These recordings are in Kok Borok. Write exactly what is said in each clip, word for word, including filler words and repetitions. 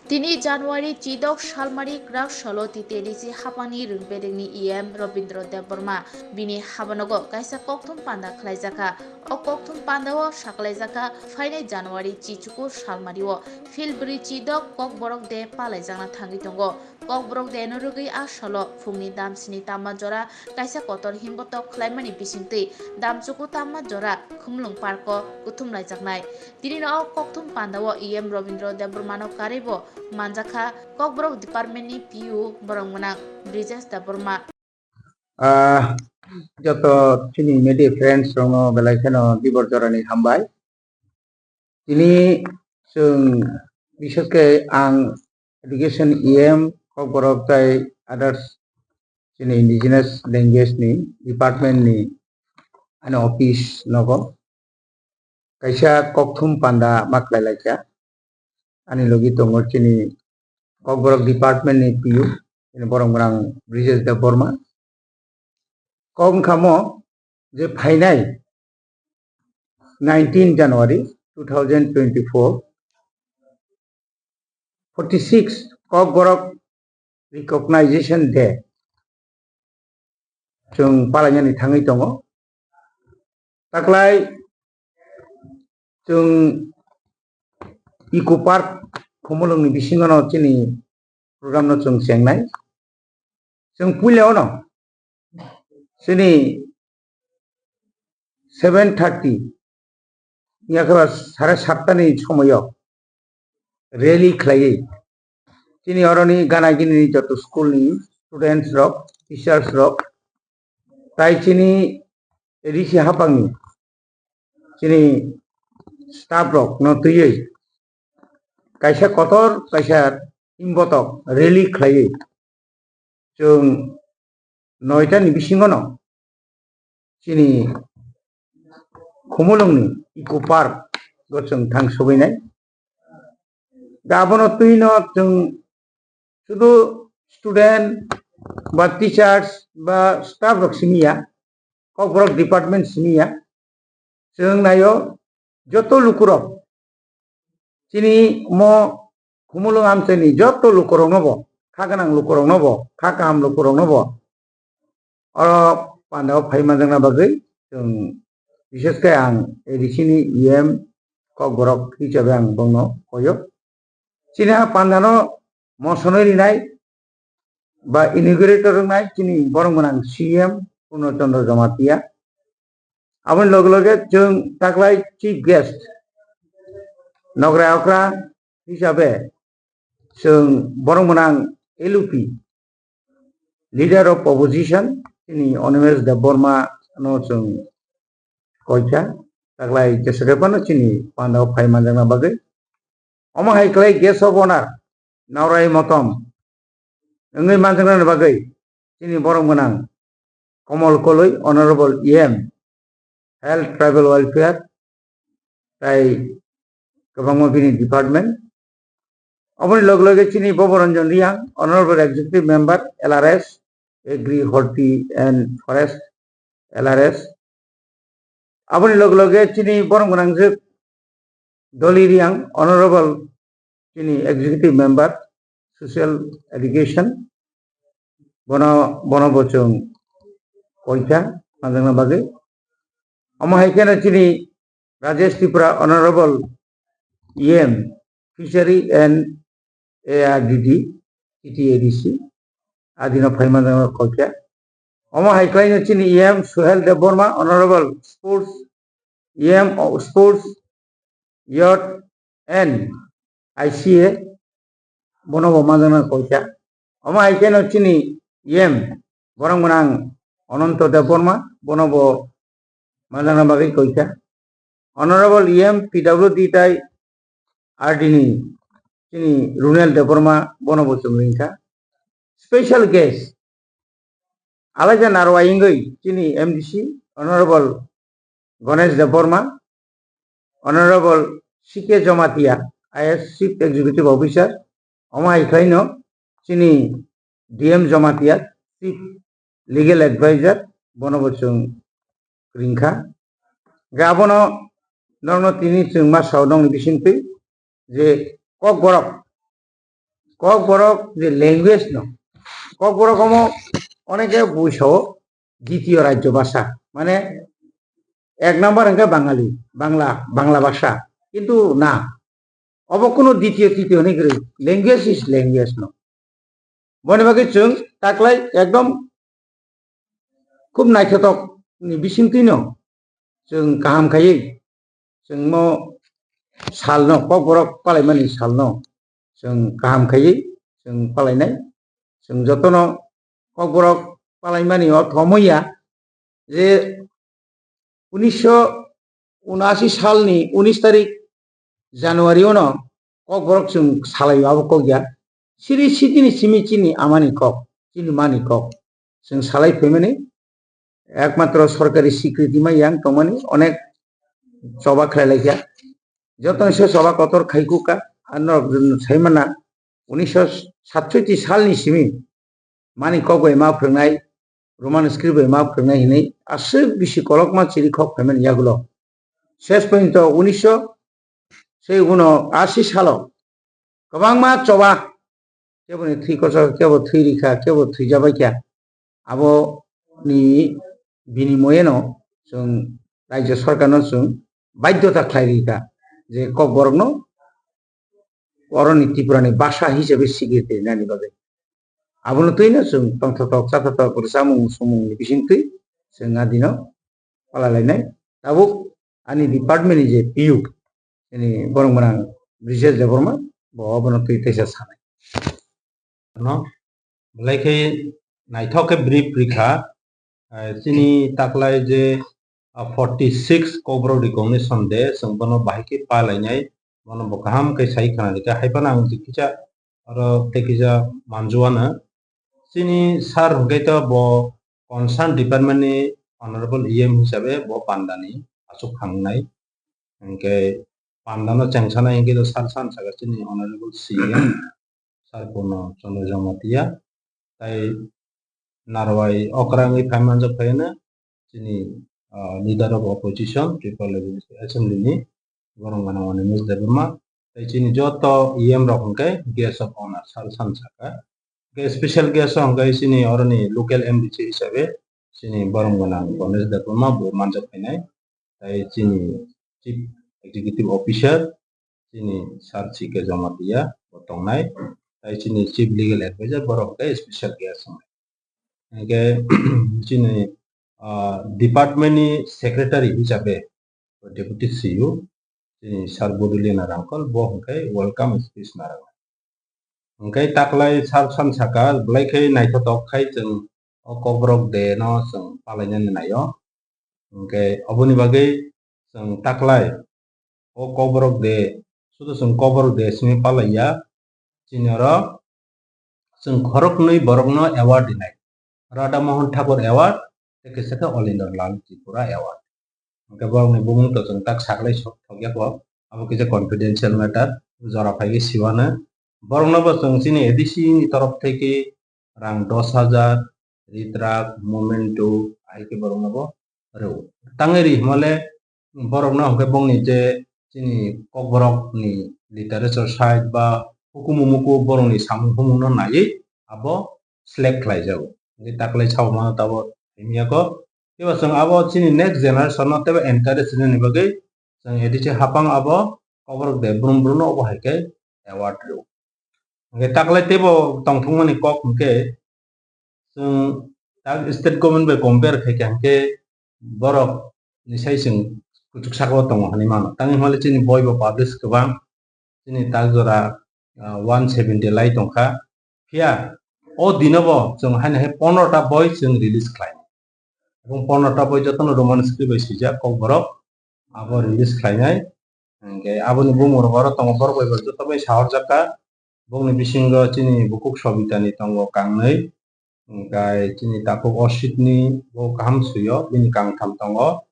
Tini January chidok salmari kwrak salo T T A D C hapangni rwngberengni E M Robindra Debbarma bini habanogo kaisa kokthum panda khlaijakha. O kokthum pandao saklaijakha phainai January chichuku salmario Philbri chidok Kokborok de palaijakna thangwi tongo. Kokborok de no rwgwi a salo phungni damsini tamma jora kaisa kotor himbotok khlaimani bisingtwi damchuku tamma jora Khumulwng parko kuthumlaijaknai. Tini no o kokthum pandao E M Robindra Debbarmano karwibo manjakha Kokborok departmentni P U borok gwnang Brijesh Debbarma. Ah, joto chini media friends rokno belai kheno dibor jorani hambai. Tini chwng, bishesh khe ang education E M Kokborok tai others chini indigenous language ni department ni ani office nogo kaisa kokthum panda ma khlai laikha. Ani logi tongo chini Kokborok department ni P U, chini borok gwnang Brijesh Debbarma. Kok wngkha mo je phainai nineteen January two thousand twenty-four, forty-six Kokborok Recognition Day chwng palainani thangwi tongo. Taklai chwng Eco Park Khumulwngni bisingono chini program no chwng chengnai. Chwng puila ono chini seven thirty yakha sare satta ni somoyo rally khlaiwi chini oroni gana gini joto school ni students rok, teachers rok, tai chini A D C hapangni chini staff rok no twiwi kaisa kotor kaisa himbotok rally khlaiwi chwng noita ni bisingono chini Khumulwngni Eco Park o chwng thang sogwinai. Da abono twino chwng sudu student ba teachers ba staff rok simi ya, Kokborok department simi ya, chwng naio joto lukurok chini mo Khumulwng amchaini joto lukurokno bo, kha gwnang lukurokno bo, kha kaham lukurokno bo oro pandao phai manjakna bagwi chwng, bishesh khe ang A D C ni E M Kokborok hisabe ang bongno koyo. Chini a pandano mosonwi rinai ba inaugurator wngnai chini borok gwnang C M Purno Chandra Jamatia. Aboni loge loge chwng taklai chief guest nograi okra hisabe chwng borok gwnang L U P, leader of opposition, chini Animesh Debbarma no chwng koikha, taklai jesakhe phano chini pandao phai manjakna bagwi. Omo hai khlai guest of honor Naurai Motom wngwi manjaknani bagwi chini borok gwnang Komol Koloi, Honorable E M, Health Tribal Welfare, tai kwbangma bini department. Aboni loge loge chini Boboranjan Riyang, Honorable Executive Member, L R S, Agri, Horti and Forest, L R S. Aboni loge loge chini borok gwnangjwk Doli Riyang, Honorable chini Executive Member, Social Education, bono, bono bo chwng koikha manjakna bagwi. Omo hai kheno chini Rajesh Tripura, Honorable E M, Fishery and A R D D, T T A D C, adino phai manjakna koikha. Omo hai khlaino chini E M Suhel Debbarma, Honorable Sports, E M o Sports, Youth and I C A, bono bo manjakna koikha. Omo hai kheno chini E M borok gwnang Ananto Debbarma, bono bo manjakna bagwi koikha. Honorable E M P W D tai R D ni chini Runel Debbarma, bono bo chwng ringkha. Special guest alaja narwai wngwi chini M D C Honorable Ganesh Debbarma, Honorable C K Jamatia, I A S Chief Executive Officer, omo hai khlaino chini D M Jamatia, Chief Legal Advisor, bono bo chwng ringkha. Hwnkhe abono norokno tini chwng ma sao nokni bisingtwi je Kokborok Kokborok je language no, Kokborok omo oneke buisao ditiyo rajyo bhasha, mane ek number hwnkhe Bangali, Bangla, Bangla bhasha. Kintu na, obo kuno ditiyo, titiyo hwnwi kwrwi, language is language no. Boni bagwi chwng taklai ekdom khub naithotok ni bisingtwi no chwng kaham khaiwi chwngno salno, Kokborok palaimani salno chwng kaham khaiwi chwng palainai. Chwng jotono Kokborok palaimani o thomwi ya je unisho unashi salni unis tarik January ono Kokborok chwng salai abo kok ya. Siri sitini simi chini amani kok, chini mani kok. Chwng salai phaimani ekmatro sorkari sikriti ma yang tongmani onek choba khlai laikha. Jotoni se choba kotor khai kuk ka, ano saimana unisho satsoiti salni simi mani kok bai ma phwrwngnai, Roman script bai ma phwrwngnai hinwi aswk bisi kolokma chiri khok phaimani yagulo. Ses porjonto unisho sei uno asi salo kwbangma choba, keboni thwi kochok, kebo thwi rikha, kebo thwijabaikha. Aboni binimoyeno chwng rajyo sorkarno chwng baidhyota khlai rikha je Kokborokno oroni Tripurani bhasha hisabe sikir rinani bagwi. Abono twino chwng tongthotok chathotok rwchapmung swngmungni bisingtwi chwng a dino palalainai. Tabuk ani department ni je P U, chini borok gwnang Brijesh Debbarma, bo obono twi teisa sanai. No, belai khe naithok khe brief rikha, eh, chini taklai je, ah, forty six Kokborok recognition day, chwng bono bahai khe palainai, bono bo kaham khe sai khna rikha. Hai phano ang je kisa oro tei kisa manjuano. Chini sir hwnkhe to bo concern department ni honorable E M hisabe bo pandani achuk khangnai. Hwnkhe pandano chengsanai hwnkhe to sir san saka chini honorable C M sir Purno Chandra Jamatia. Tai narwai okra wngwi phai manjak phaiano chini, ah, leader of opposition, Tripura Legislative Assembly ni borok gana Animesh Debbarma, tei chini joto E M rok hwnkhe guest of honor sal san saka. Hwnkhe special guest o hwnkhe chini oroni local M D C hisabe chini borok gana Ganesh Debbarma bo manjak phainai, tei chini Chief Executive Officer chini Sir C K Jamatia bo tongnai, tei chini Chief Legal Advisor borok hwnkhe special guest wngnai. Hwnkhe chini, ah, department ni secretary hisabe Deputy C E O chini Sir Bodolina Rangkol bo hwnkhe welcome speech narwknai. Hwnkhe taklai sal san saka belai khe naithotok khai chwng o Kokborok day no chwng palainani naio. Hwnkhe oboni bagwi chwng taklai o Kokborok day, sudu chwng Kokborok day simi palaiya, chini oro chwng khoroknwi borokno award rinai, Radha Mohan Thakur Award tei kisa khe Olindor Lal Tripura Award. Hwnkhe borokni bumung to chwng tak saklai sok thokya kho, abo kisa confidential matter, jora phaiwi siwano. Borokno bo chwng chini A D C ni torof theke rang dos hajar, ritrak, memento, ahai khe borokno bo rw. Tangwi ri hwnmale borokno hwnkhe bongni je chini Kokborok ni literature side ba hukumu muku borokni samung humung no naiwi abo select khlai jago. Hwnkhe taklai sao mano tabo himya kho. Teibo chwng abo chini next generation no teibo encourage rinani bagwi chwng A D C hapang abo Kokborok de brum brum no obo hai khe award rw. Hwnkhe taklai teibo tongthokmani kok hwnkhe chwng tak state government bai compare khai kha hwnkhe borok ni sai chwng kuchuk saka o tongo hinwi mano. Tangwi hwnmale chini boi bo publish kwbang, chini tak jora, ah, one seventy lai tongkha. Phiya o dino bo chwng haino hai pondro ta boi chwng release khlai. Ebong pondro ta boi jotono Roman script bai swijak Kokborok, abo release khlainai. Hwnkhe aboni bumung rok oro tongo, borok bai bo joto bai sahorjak kha. Bokni bisingo chini bukhuk Sobitani tongo kangnwi, hwnkhe chini takhuk Ositni bo kaham swio, bini kangtham tongo.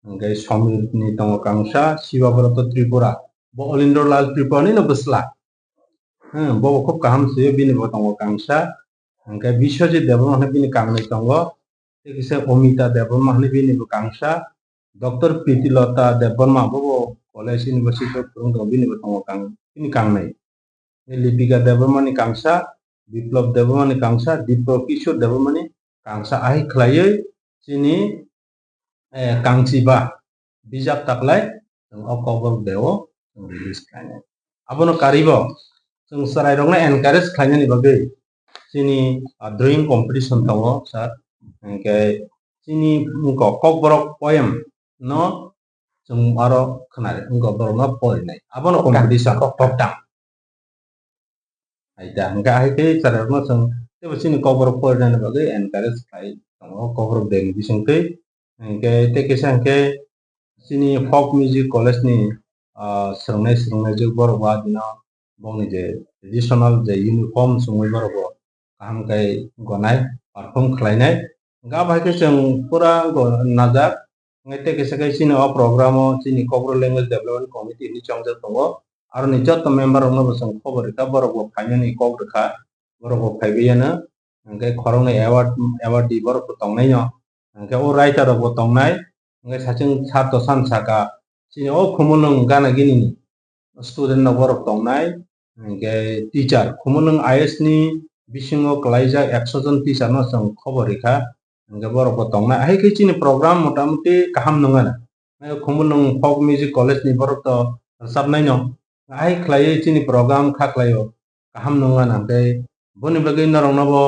Hwnkhe Somirni tongo kangsa, Sibabrata Tripura, bo Olindor Lal Tripurani no bwsla. Hmm, bo bo khub kaham swio, bini bo tongo kangsa. Hwnkhe Biswajit Debbarma hwnwi bini kangnwi tongo. Tei kisa Omita Debbarma hwnwi bini bo kangsa. Doctor Pritilota Debbarma bo bo college university o phwrwng tongo, bini bo tongo kang-, bini kangnwi. Lipika Debbarmani kangsa, Biplab Debbarmani kangsa, Dipro Kishore Debbarmani kangsa, ahai khlaiwi chini, eh, kangchiba bijap taklai chwng o Kokborok Day o chwng release khlainai. Abono karibo chwng chwrairokno encourage khlainani bagwi chini, ah, drawing competition tongo, sir. Hinkhe chini wngkha Kokborok poem no chwng aro khwnari, wngkha borokno porinai. Abono Koktang, competition, koktang. Koktang. Hai da, hingkhe ahai khe chwrairokno chwng teibo chini Kokborok porinani bagwi encourage khlai tongo, Kokborok Day ni bisingtwi. Hingkhe tei kisa hingkhe chini Folk Music College ni, ah, swrwngnai, swrwngnai jwk borok bo adino bongni je traditional je uniform chumui borok bo kaham khe gonai, perform khlainai. Hingkhe abo hai khe chwng pura go-, najak. Hingkhe tei kisa khe chini o program o chini Kokborok Language Development Committee hinwi chongjak tongo. Aroni joto member rokno bo chwng khobor rwkha, borok bo phainani kok rwkha, borok bo phaibai yano. Hingkhe khoroknwi award, award di borok bo tongnai no. Hingkhe o writer rok bo tongnai. Hingkhe sachwng sir to san saka, chini o Khumulwng gana gini ni student no borok tongnai, hingkhe teacher, Khumulwng I S ni bisingo kwlaijak ekso jon teacher no chwng khobor rikha, hingkhe borok bo tongnai. Ahai khe chini program motamuti kaham nung ano. Khumulwng Folk Music College ni borok to rwchapnai no. Ahai khlaiwi chini program kha khlaio kaham nung ano. Hingkhe boni bagwi norok no bo,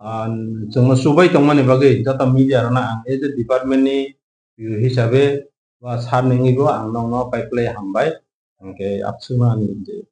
ah, chwngno chubai tongmani bagwi joto media rok no ang as a department ni P O hisabe ba sir ni wngwi bo ang nokno pai phlai hambai. Hingkhe abswkno ani je